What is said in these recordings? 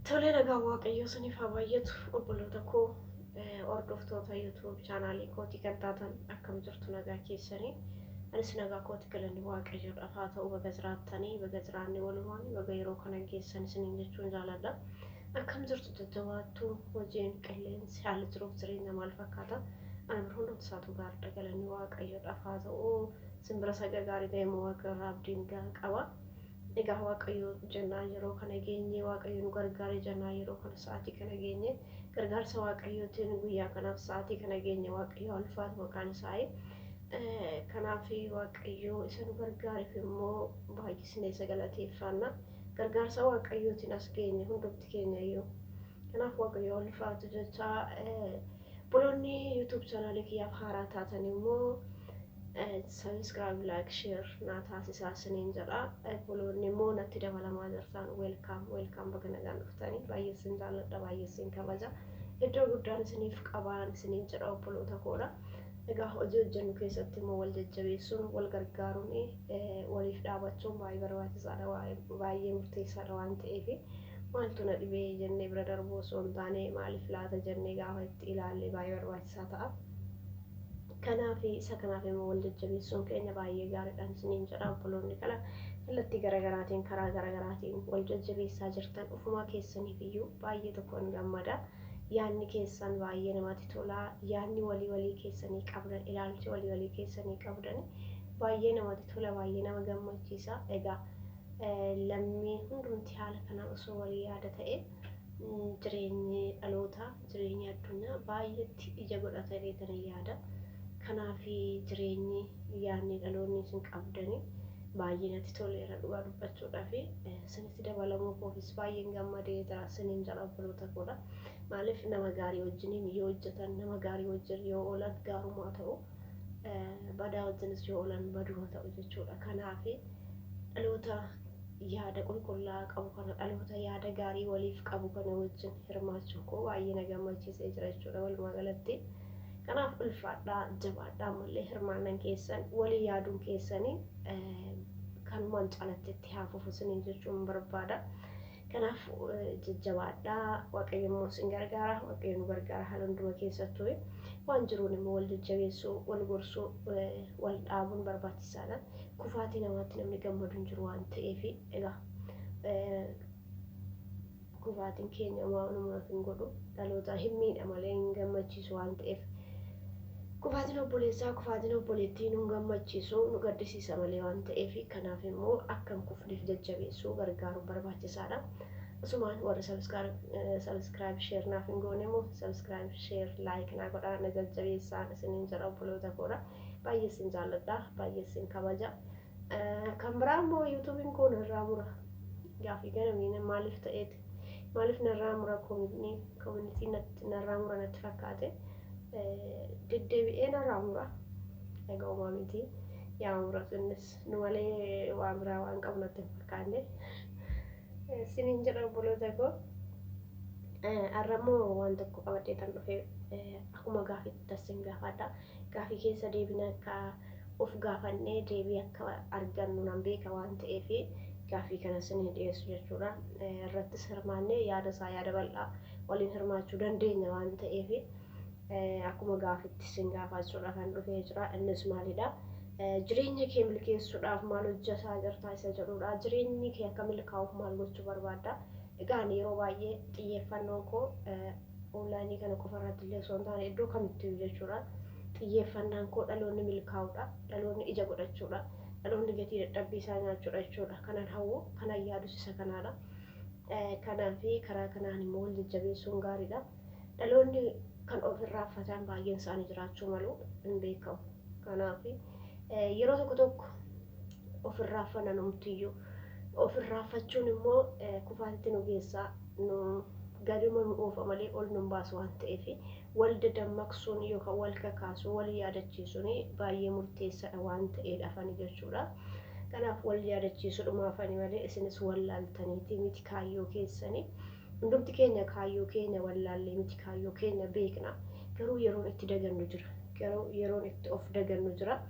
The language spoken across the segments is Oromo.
Tolee, nagaan Waaqayyoo isiniif haa baay'atu, obboloota koo, hordoftoota YouTube chaanaalii kootii kan taatan, akkam jirtu? Nagaa keessanii? Anis nagaa kooti, galanni Waaqayyoodhaaf haa ta'u. Baga jiraattanii, baga jiraanne, walumaan baga yeroo kana geessan isiniin jechuun jaaladha. Akkam jirtu? Jajjabaattuu? Hojiin, qilleensi, haalli jiruuf jireenya maal fakkaata? Ana bira hundumti isaatu gaariidha, galanni Waaqayyoodhaaf haa ta'u. Simbira saga gaarii ta'e immoo Waaqa irraa abdiin qaba. Egaa Waaqayyo jennaan yeroo kana geenye, Waaqayyo nu gargaare jennaan yeroo kana sa'aatii kana geenye, gargaarsa Waaqayyootiin guyyaa kanaaf sa'aatii kana geenye. Waaqayyo ulfaatu maqaan isaa. Kanaaf Waaqayyo isa nu gargaareef immoo baay'isnee isa galateeffanna. Gargaarsa Waaqayyootiin as geenye hundumti keenya iyyuu. Kanaaf Waaqayyo ulfaatu jecha, obboloonni YouTube chaanaalii kiyyaaf haaraa taatan immoo subscribe, like, share naa taasisaa isiniin jedha. Obboloonni immoo natti dabalamaa jirtan, welcome, welcome, baga nagaan dhuftanii. Baay'ee isin jaalladha, baay'ee isin kabaja. Iddoo guddaan isiniif qabaan isiniin jedha, obboloota koodha. Egaa hojii hojjennu keessatti immoo wal jajjabeessuun, wal gargaaruun, waliif dhaabachuun baay'ee barbaachisaadha, baay'ee murteessaadha waan ta'eef, maaltu na dhibee jennee bira darbuu osoo hin taane, maaliif laata jennee gaafa itti ilaalle baay'ee barbaachisaa ta'a. Kanaaf isa kanaaf immoo wal jajjabeessuun keenya baay'ee gaariidha isiniin jedha. Obboloonni kana kallattii garaagaraatiin, karaa garaagaraatiin wal jajjabeessaa jirtan, ofumaa keessaniif iyyuu baay'ee tokkoon gammada. Yaadni keessan baay'ee namatti tola. Yaadni walii walii keessanii qabdan, ilaalchi walii walii keessanii qabdan baay'ee namatti tola, baay'ee nama gammachiisa. Egaa lammii hundumti haala kanaan osoo walii yaada ta'e, jireenyi dhalootaa, jireenyi addunyaa baay'eetti ija godhatanii tan yaada. Kanaaf jireenyi, yaadni dhaloonni isin qabdanii baay'ee natti toleera. Dhugaa dubbachuudhaaf isinitti dabalamuu koofis baay'een gammadee jira isiniin jedha, obboloota koodha. Maaliif, nama gaarii wajjiniin yoo hojjetan, nama gaarii wajjin yoo oolan gaarumaa ta'u, badaa wajjinis yoo oolan baduma ta'u jechuudha. Kanaaf dhaloota yaada qulqullaa'aa qabu kana, dhaloota yaada gaarii waliif qabu kana wajjin hirmaachuun koo baay'ee na gammachiisee jira jechuudha walumaa galatti. Kanaaf ulfaadhaa, jabaadhaa. Ammallee hirmaannan keessan, walii yaaduun keessanii kanumaan caalatti itti haa fufu isiniin jechuun barbaada. Kanaaf jajjabaadhaa, Waaqayyo immoo isin gargaara, Waaqayyo nu gargaara. Haala hunduma keessattuu waan jiruun immoo wal jajjabeessuu, wal gorsuu, wal dhaabuun barbaachisaadha. Kufaatii namaatti namni gammadu hin jiru waan ta'eef, egaa kufaatiin keenya waan namaaf hin godhu, dhaloota hin miidha malee hin gammachiisu waan ta'eef. Kufaatiin obboleessaa, kufaatiin obboleettii nu gammachiisu, nu gaddisiisa malee waan ta'eef, kanaaf immoo akka hin kufneef jajjabeessuu, gargaaruun barbaachisaadha. Asumaan warri subscribe, share naaf hin goone immoo subscribe, share, like naa godhaa, na jajjabeessaa isiniin jedha, obboloota koodha. Baay'ee isin jaalladha, baay'ee isin kabaja. Kan biraa immoo YouTubeiin koo narraa mura. Gaafii kana maaliif ta'eeti? Maaliif narraa mura? Community narraa mura natti fakkaate. Deddeebi'ee narraa mura. Egaa uumaa miti. Yaa muratu, innis nu malee waan biraa waan qabu natti hin fakkaanne. Isiniin jedha, obboloota koo. Har'a immoo waan tokko qabadhee kan dhufe, akkuma gaafiitti isin gaafadha. Gaafii keessa deebina akka of gaafannee deebii akka argannu nan beeka waan ta'eef, gaafii kana isinii dhiyeessu jechuudha. Irrattis hirmaannee yaada isaa, yaada bal'aa waliin hirmaachuu dandeenya waan ta'eef, akkuma gaafitti isin gaafachuudha kan dhufee jira. Innis maalidha? Jireenya kee milkeessuudhaaf maal hojjetaa jirtaa isa jedhudha. Jireenyi kee akka milkaa'uuf maal gochuu barbaadda? Egaa ani yeroo baay'ee xiyyeeffannoon koo onlineii kana qofa irratti illee osoo hin taane, iddoo kamittiyyuu jechuudha. Xiyyeeffannaan koo dhaloonni milkaa'uudha. Dhaloonni ija godhachuudha. Dhaloonni gatii dadhabbii isaa nyaachuudha jechuudha. Kanan hawwu, kanan yaadus isa kanaadha. Kanaaf karaa kanaan immoo wal jajjabeessuun gaariidha. Dhaloonni kan of irraanfatan baay'een isaanii jiraachuu malu, hin beekamu. Kanaaf yeroo tokko tokko of irraanfanna numtiyyuu. Of irraanfachuun immoo kufaatitti nu geessaa, nu gaduma nu oofa malee ol nu baasu waan ta'eef, wal dadammaqsuun yookaan wal kakaasuun, wal yaadachiisuun baay'ee murteessaadha waan ta'eedhaafani jechuudha. Kanaaf wal yaadachiisuudhumaafani malee isinis wallaaltaniiti miti kaayyoo keessanii. Hundumti keenya kaayyoo keenya wallaallee miti, kaayyoo keenya beekna. Garuu yeroon itti dagannu jira. Garuu yeroon itti of dagannu jira.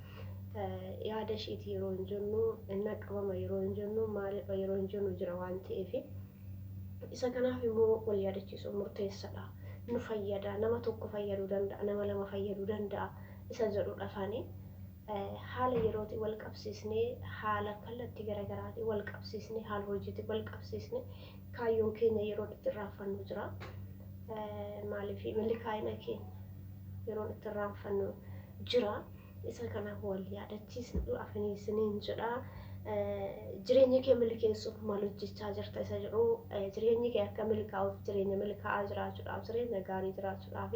Yaada ishiiti yeroo hin jennu, inni qabama yeroo hin jennu, maalidha yeroo hin jennu jira waan ta'eef. Isa kanaaf immoo wal yaadachiisuun murteessaadha. Nu fayyada, nama tokko fayyaduu danda'a, nama lama fayyaduu danda'a isa jedhudha afaanii. Haala yerootiin wal qabsiisnee, haala kallattii garaagaraatiin wal qabsiisnee, haala hojiitiin wal qabsiisnee kaayyoon keenya yeroo itti irraanfannu jira. Maaliif milkaa'ina keenya yeroon itti irraanfannu jira. Isa kanaaf wal yaadachiisnu afanii isiniin jedha. Jireenya kee milkeessuuf maal hojjechaa jirta isa jedhu, jireenyi kee akka milkaa'uuf, jireenya milkaa'aa jiraachuudhaaf, jireenya gaarii jiraachuudhaaf,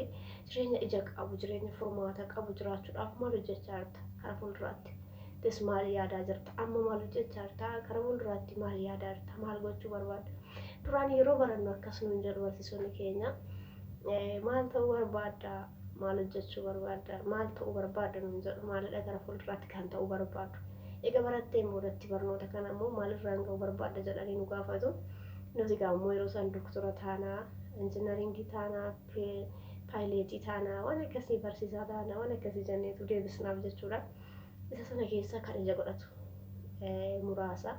jireenya ija qabu, jireenya furmaata qabu jiraachuudhaaf maal hojjechaa jirta karaa fuulduraatti? Tis maal yaadaa jirta? Amma maal hojjechaa jirta? Karaa fuulduraatti maal yaadaa jirta? Maal gochuu barbaadda? Duraan yeroo barannu akkas nuun jedhu barsiisonni keenya. Maal ta'uu barbaadda? Maal hojjechuu barbaadda? Maal ta'uu barbaadda nuun jedhu. Maalidha gara fuulduraatti kan ta'uu barbaadu? Egaa baratteen boodatti barnoota kana immoo maalirraan ga'uu barbaadda jedhanii nu gaafatu. Nuti egaa immoo yeroo isaan doktora taanaa, injinaringii taanaa, paayileetii taanaa, waan akkasii, barsiisaa taanaa, waan akkasii jenneetu deebisnaaf jechuudha. Isa sana keessaa kan ija godhatu muraasa.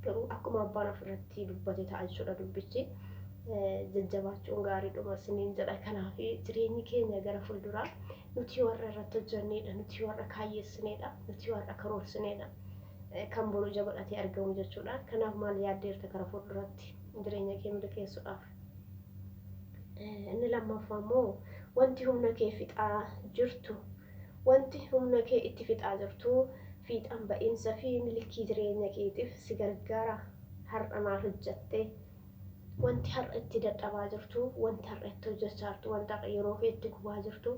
Garuu akkuma abbaan ofirratti dubbate ta'a jechuudha dubbichi. Jajjabaachuun gaariidhuma isiniin jedha. Kanaaf jireenyi keenya gara fuulduraa nuti warra irratti hojjennedha, nuti warra kaayyeessinedha, nuti warra karoorsinedha. Kan boru ija godhatee argamu jechuudha. Kanaaf maal yaaddeerta gara fuulduratti jireenya kee milkeessuudhaaf? Inni lammaffaa immoo wanti humna kee fixaa jirtu, wanti humna kee itti fixaa jirtu fiixan ba'iinsa fi milkii jireenya keetiif si gargaara. Har'a maal hojjatte? Wanti har'a itti dadhabaa jirtu, wanti har'a itti hojjechaa jirtu, wanti har'a yeroo kee itti gubaa jirtu,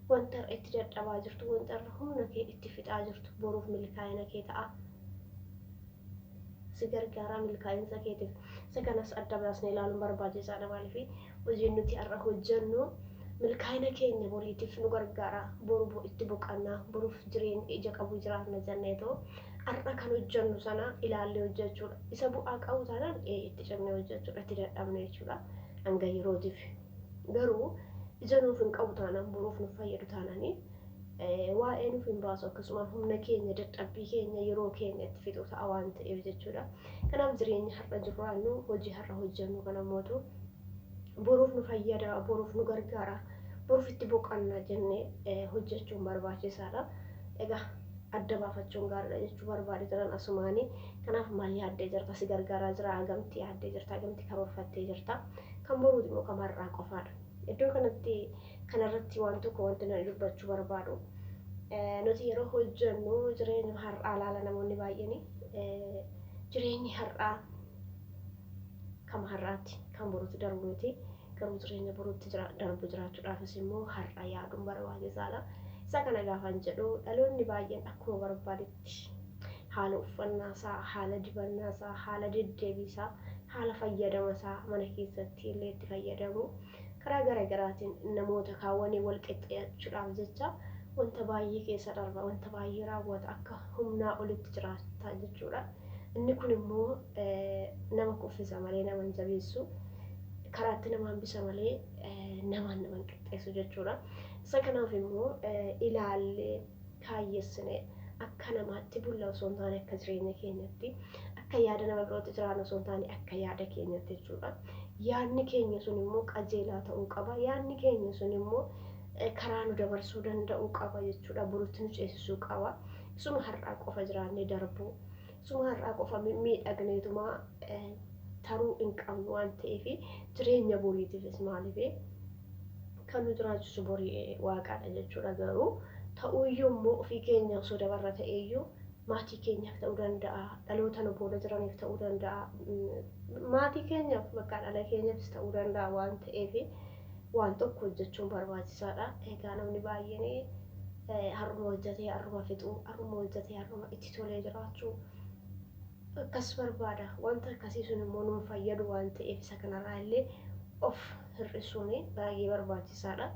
wanti har'a itti dadhabaa jirtu, wanti har'a humna kee itti fixaa jirtu boruuf milkaa'ina kee ta'a. Si gargaara milkaa'insa keetiif. Isa kanas adda baasnee ilaaluun barbaachisaadha. Maaliif hojiin nuti har'a hojjennu milkaa'ina keenya boriitiif nu gargaara. Boru itti boqannaa, boruuf jireenya ija qabu jiraanna jenneetoo har'a kan hojjennu sana ilaallee hojjechuudha. Isa bu'aa qabu taanaan itti cimnee hojjechuudha, itti dadhabne jechuudha. Hanga yerootiif. Garuu ija nuuf hin qabu taanaan, boruuf nu fayyadu taanaanii waa'ee nuuf hin baasu, akkasuma humna keenya, dadhabbii keenya, yeroo keenya itti fixu ta'a waan ta'eef jechuudha. Kanaaf jireenya har'a jiraannu, hojii har'a hojjennu kana mootu boruuf nu fayyada, boruuf nu gargaara, boruuf itti boqanna jennee hojjechuun barbaachisaadha. Egaa adda baafachuun gaariidha jechuu barbaade jiran asumaanii. Kanaaf maal yaaddee jirta? Si gargaaraa jira? Hagamti yaaddee jirta? Hagamti karoorfattee jirta? Kan boruuti immoo kan har'aa qofaadha. Iddoo kanatti kanarratti waan tokko wanti nani dubbachuu barbaadu, nuti yeroo hojjennu jireenya har'aa laala namoonni baay'een. Jireenyi har'aa kan har'aati, kan boruutti darbu miti. Garuu jireenya boruutti darbu jiraachuudhaafis immoo har'a yaaduun barbaachisaadha. Isa kana gaafan jedhu, dhaloonni baay'een akkuma barbaadetti haala uffannaa isaa, haala dibannaa isaa, haala deddeebii isaa, haala fayyadama isaa mana keessatti illee itti fayyadamu. Karaa garaagaraatiin namoota kaawwanii wal qixxeechuudhaaf jecha wanta baay'ee keessa darba, wanta baay'ee raawwata, akka humnaa olitti jiraata jechuudha. Inni kun immoo nama kuffisa malee nama hin jabeessu. Karaatti nama hambisa malee namaan nama hin qixxeessu jechuudha. Isa kanaaf immoo ilaallee kaayyessinee akka namaatti bulla osoo hin taane akka jireenya keenyatti, akka yaada nama birootti jiraannu osoo hin taane akka yaada keenyatti jechuudha. Yaadni keenya sun immoo qajeelaa ta'uu qaba. Yaadni keenya sun immoo karaa nu dabarsuu danda'uu qaba jechuudha. Borutti nu ceesisuu qaba. Isuma har'aa qofa jiraannee darbuu, isuma har'aa qofa miidhagneetuma taruu hin qabnu waan ta'eef, jireenya boriitiifis, maaliif kan nu jiraachisu borii waaqaadha jechuudha. Garuu ta'uyyuu immoo ofii keenya osoo dabarra ta'eeyyuu maatii keenyaaf ta'uu danda'a, dhaloota nu booda jiraniif ta'uu danda'a, maatii keenyaaf bakka dhala keenyaafis ta'uu danda'a waan ta'eef waan tokko hojjechuun barbaachisaadha. Egaa namni baay'een har'uma hojjetee har'uma fixuu, har'uma hojjetee har'uma itti tolee jiraachuu akkas barbaada. Wanta akkasii sun immoo nu fayyadu waan ta'eef isa kanarraa illee of hir'isuun baay'ee barbaachisaadha.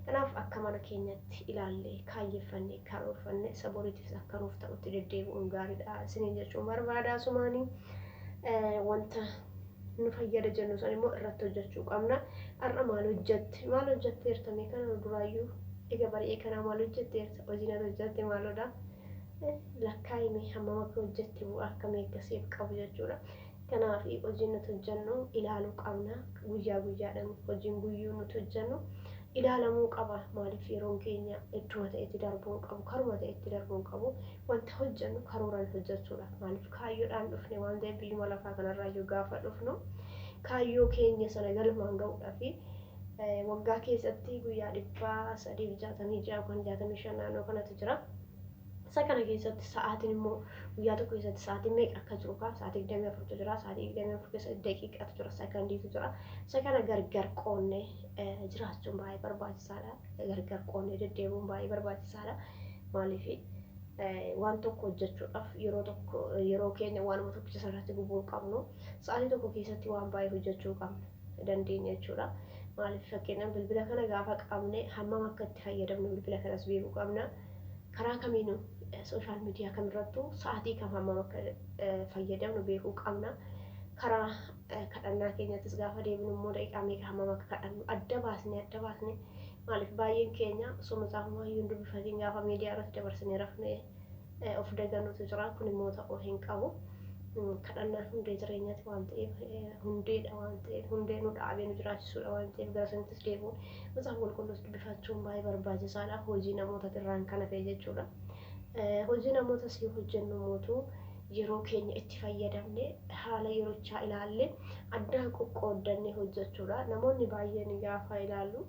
Kanaaf akka mana keenyatti ilaallee kaayyeffannee karoorfannee isa boriitiifis akka nuuf ta'utti deddeebi'uun gaariidha isiniin jechuun barbaada asumaanii. Wanta nu fayyada jennu san immoo irratti hojjechuu qabna. Har'a maal hojjette? Maal hojjetteerta mee kana duraayyuu? Egaa bari'ee kanaa maal hojjetteerta? Hojiin ati hojjette maalodha? Lakkaa'ime hammam akka hojjette, bu'aa akkamii akkasiif qabu jechuudha. Kanaaf hojiin nuti hojjennu ilaaluu qabna. Guyyaa guyyaadhaan hojiin guyyuu nuti hojjennu ilaalamuu qaba. Maaliif yeroon keenya idduma ta'etti darbuu hin qabu, karuma ta'etti darbuu hin qabu. Wanta hojjennu karooraan hojjechuudha. Maaliif kaayyoodhaan dhufne waan ta'eef biyyuma lafaa kanarraa iyyuu gaafa dhufnu kaayyoo keenya sana galmaan ga'uudhaaf waggaa keessatti guyyaa 366 yookaan 65 naannoo kanatu jira. Isa kana keessatti sa'aatiin immoo guyyaa tokko keessatti sa'aatiin meeqa akka jiru kaa sa'aatii 24tu jira, sa'aatii 24 keessa daqiiqatu jira, sekondiitu jira. Isa kana gargar qoonnee jiraachuun baay'ee barbaachisaadha. Gargar qoonnee deddeebi'uun baay'ee barbaachisaadha. Maaliif waan tokko hojjechuudhaaf yeroo tokko yeroo keenya waanuma tokkicha sanarratti gubuu hin qabnu. Sa'aatii tokko keessatti waan baay'ee hojjechuu qabna dandeenya jechuudha. Maaliif fakkeenyaaf bilbila kana gaafa qabne hammam akka itti fayyadamnu bilbila kanas beekuu qabna. Karaa kamiinuu social media kamirrattuu sa'aatii kam hammam akka fayyadamnu beekuu qabna. Karaa kadhannaa keenyattis gaafa deebinu immoo daqiiqaa meeqa hammam akka kadhannu adda baasnee, maaliif baay'een keenya osoo matsaafumaa iyyuu hin dubbifatiin gaafa miidiyaa irratti dabarsinee rafnee of daganutu jira. Kun immoo ta'uu hin qabu. Kadhannaan hundee jireenyaati waan ta'eef, hundeedha waan ta'eef, hundee nu dhaabee nu jiraachisuudha waan ta'eef, gara sanattis deebi'uun Macaafa Qulqulluus dubbifachuun baay'ee barbaachisaadha. Hojii namoota irraan kan hafe jechuudha. Hojii namootas yoo hojjennu mootuu yeroo keenya itti fayyadamne, haala yerochaa ilaalle, addaan qoqqooddannee hojjechuudha. Namoonni baay'een gaafa ilaallu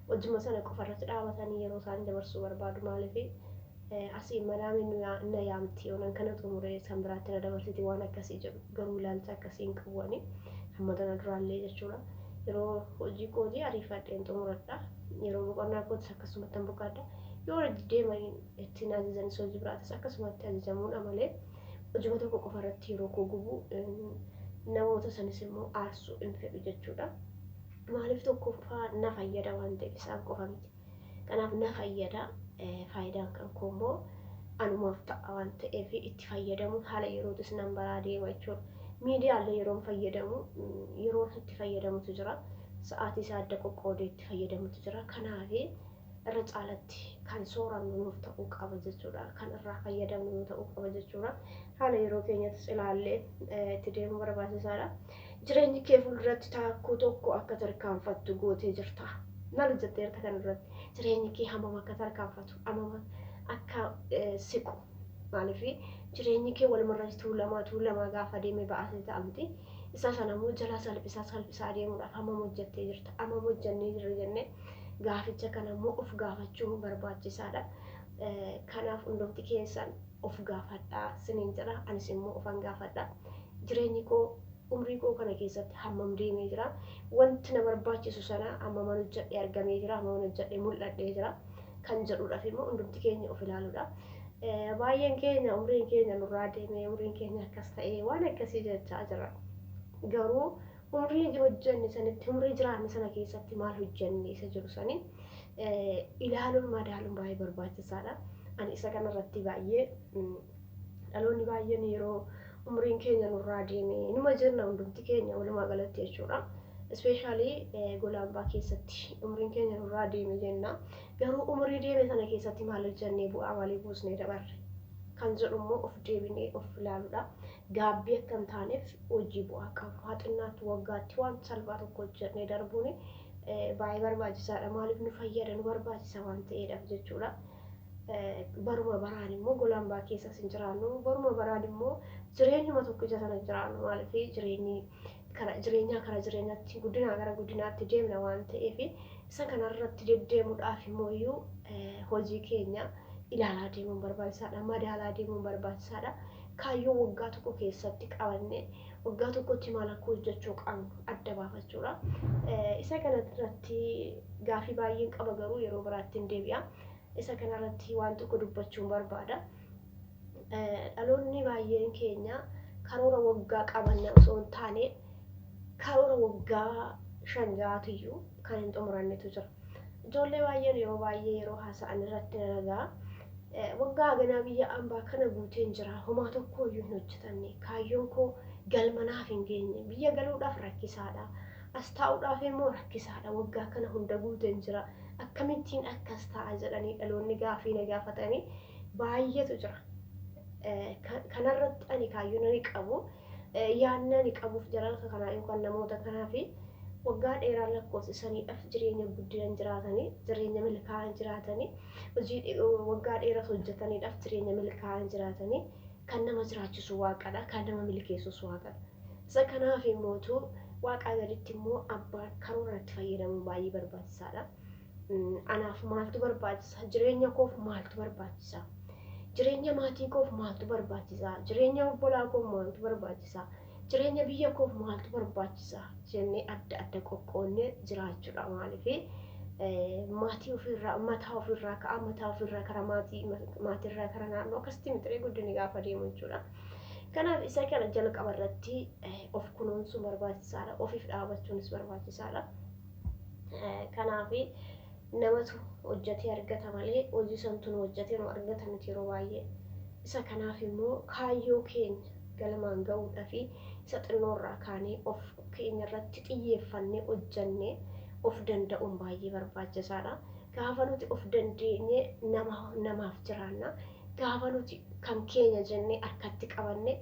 hojuma sana qofa irratti dhaabatanii yeroo isaanii dabarsuu barbaadu. Maaliif asii madaamiin na yaamti, yoonan kana xumuree san biraatti na dabarsiti waan akkasii jedhu. Garuu ilaalcha akkasii hin qabu ani hamma tana duraallee jechuudha. Yeroo hojii kootii ariifadheen xumuradha. Yeroo boqonnaa kootis akkasumatti hin boqadha. Yoo deemanii ittiin ajajanis hojii biraatis akkasumatti ajajamuudha malee hojii tokko qofa irratti yeroo koo gubu, namoota sanis immoo aarsuu hin fedhu jechuudha. Maaliif tokkoffaa na fayyada waan ta'eef, isaan qofa miti. Kanaaf na fayyada. Faayidaan kan koo immoo anumaaf ta'a waan ta'eef itti fayyadamuun haala yerootis nan baraa deema jechuudha. Miidiyaalee yeroon fayyadamu yeroon itti fayyadamutu jira. Sa'aatii isaa adda qoqqoodee itti fayyadamutu jira. Kanaaf irra caalatti kan soorannu nuuf ta'uu qaba jechuudha. Kan irraa fayyadamnu nuuf ta'uu qaba jechuudha. Haala yeroo keenyattis ilaallee itti deemuu barbaachisaadha. Jireenyi kee fuulduratti taakkuu tokko akka tarkaanfattu gootee jirta. Maal hojjetteerta kan irratti? Jireenyi kee hammam akka tarkaanfatu, hammam akka siqu. Maaliif jireenyi kee walumarratti tuulamaa tuulamaa gaafa deeme ba'aasee ta'a miti. Isa sana immoo jala salphisaa salphisaa adeemuudhaaf hammam hojjettee jirta? Hammam hojjennee jirra jennee gaaficha kana immoo of gaafachuun barbaachisaadha. Kanaaf hundumti keessan of gaafadhaa siniin jedha. Anis immoo ofan gaafadha. Jireenyi koo umrii koo kana keessatti hammam deemee jira? Wanti na barbaachisu sana hammaman hojjedhee argamee jira? Hammaman hojjedhee mul'adhee jira? Kan jedhuudhaaf immoo hundumti keenya of ilaaluudha. Baay'een keenya umriin keenya nurraa deemee, umriin keenya akkas ta'ee waan akkasii jechaa jira. Garuu umrii hojjenne sanitti, umrii jiraanne sana keessatti maal hojjenne isa jedhu sanii ilaaluun madaaluun baay'ee barbaachisaadha. Ani isa kanarratti baay'ee dhaloonni baay'een yeroo umriin keenya nurraa deeme numa jenna hundumti keenya walumaa galatti jechuudha. Especially golaambaa keessatti umriin keenya nurraa deeme jenna. Garuu umrii deeme sana keessatti maal hojjennee, bu'aa maalii buusnee dabarre kan jedhu immoo of deebinee of ilaaluudha. Gaabbii akka hin taaneef hojii bu'aa qabu. Haa xinnaatti waggaatti waan salphaa tokko hojjennee darbuun baay'ee barbaachisaadha. Maaliif nu fayyada, nu barbaachisa waan ta'eedhaaf jechuudha. Baruma baraan immoo golambaa keessas hin jiraannu. Baruma baraan immoo jireenyuma tokkicha sana jiraannu. Maaliif jireenyi kara jireenyaa kara jireenyaatti, guddinaa gara guddinaatti deemna waan ta'eef, isa kanarratti deddeemuudhaaf immoo iyyuu hojii keenya ilaalaa deemuun barbaachisaadha. Madaalaa deemuun barbaachisaadha. Kaayyoo waggaa tokko keessatti qabannee waggaa tokkotti maal akka hojjechuu qabnu adda baafachuudha. Isa kanarratti gaafii baay'een qaba, garuu yeroo biraatti hin deebi'a. Isa kanarratti waan tokko dubbachuun barbaada. Dhaloonni baay'een keenya karoora waggaa qabanna osoo hin taane karoora waggaa 5 ja'aatiyyuu kan hin xumurannetu jira. Ijoollee baay'een yeroo baay'ee yeroo haasa'an irratti nan argaa. Waggaa haganaa biyya ambaa kana guuteen jira, homaa tokko iyyuu hin hojjetanne, kaayyoon koo galma naaf hin geenye, biyya galuudhaaf rakkisaadha, as taa'uudhaaf immoo rakkisaadha, waggaa kana hunda guuteen jira, akkamittiin akkas ta'a jedhanii dhaloonni gaafii na gaafatanii baay'eetu jira. Kanarratti ani kaayyoon ani qabu Yaadni ani qabuuf jara kanaa yookaan namoota kanaa fi waggaa dheeraa lakkoofsisaniidhaaf jireenya guddinan jiraatanii, jireenya milkaa'an jiraatanii, hojii waggaa dheeras hojjetaniidhaaf jireenya milkaa'an jiraatanii, kan nama jiraachisu Waaqadha, kan nama milkeessus Waaqadha. Isa kanaaf immootu Waaqaa gaditti immoo abbaan karoora itti fayyadamuun baay'ee barbaachisaadha. Anaaf maaltu barbaachisa? Jireenya koof maaltu barbaachisa? Jireenya maatii koof maaltu barbaachisa? Jireenya obbolaa koof maaltu barbaachisa? Jireenya biyya koof maaltu barbaachisa? Jennee adda adda qoqqoonnee jiraachuudha. Maaliif maatii ofirraa, mataa ofirraa ka'a, mataa ofirraa karaa maatii, maatiirraa karaa naannoo, akkasitti mixiree guddinni gaafa deemu jechuudha. Kanaaf isa kana jalqaba irratti of kunuunsuun barbaachisaadha. Ofiif dhaabachuunis barbaachisaadha. Kanaaf namatu hojjetee argata malee hojii santu nu hojjetee nu argata miti yeroo baay'ee. Isa kanaaf immoo kaayyoo keenya galmaan ga'uudhaa fi isa xinnoorraa kaanee of keenya irratti xiyyeeffannee hojjannee of danda'uun baay'ee barbaachisaadha. Gaafa nuti of dandeenye nama namaaf jiraanna. Gaafa nuti kan keenya jennee harkatti qabanne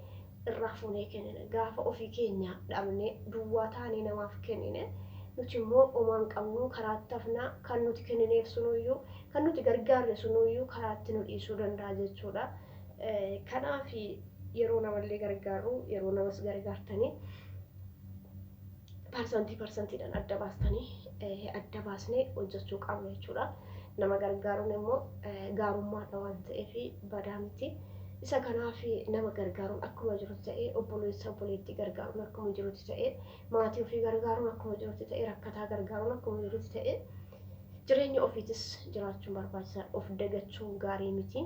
irraa fuunee kennina. Gaafa ofii keenya dhabnee duwwaa taanee namaaf kennine, nuti immoo homaan qabnu, karaatti hafnaa. Kan nuti kennineef sunuyyuu, kan nuti gargaarre sunuyyuu karaatti nu dhiisuu danda'a jechuudha. Kanaaf yeroo namallee gargaarru, yeroo namas gargaartanii, parsantii parsantiidhaan adda baastanii, adda baasnee hojjechuu qabna jechuudha. Nama gargaaruun immoo gaarummaadha waan ta'eef badaa miti. Isa kanaaf nama gargaaruun akkuma jirutti ta'ee, obboleessa obboleettii gargaaruun akkuma jirutti ta'ee, maatii ofii gargaaruun akkuma jirutti ta'ee, rakkataa gargaaruun akkuma jirutti ta'ee, jireenya ofiitis jiraachuun barbaachisaadha. Of dagachuun gaarii miti.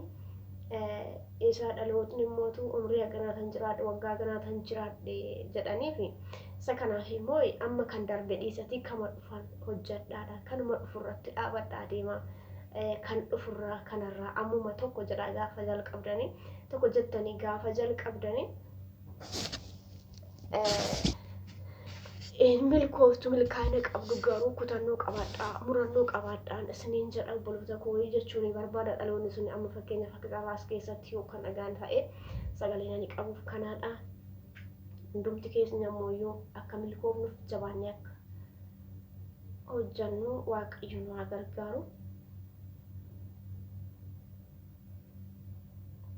Isa dhalootni immootu umrii haganaa kan jiraadhe, waggaa haganaa kan jiraadhe jedhaniif, isa kanaaf immoo amma kan darbe dhiisatii kama dhufan hojjedhaadha. Kanuma dhufurratti dhaabadhaa deemaa. Kan dhufurraa kanarraa ammuma tokko jedhaa gaafa jalqabdanii, tokko jettanii gaafa jalqabdanii milkooftu, milkaa'ina qabdu. Garuu kutannoo qabaadhaa, murannoo qabaadhaan isiniin jedha, obboloota koo jechuun barbaada. Dhaloonni sun amma fakkeenyaaf akka gabaas keessatti yookaan dhagaan ta'e sagalee ani qabuuf kanaadha. Hundumti keenya immoo akka milkoofnuuf jabaannee akka hojjannu Waaqayyo nu haa gargaaru.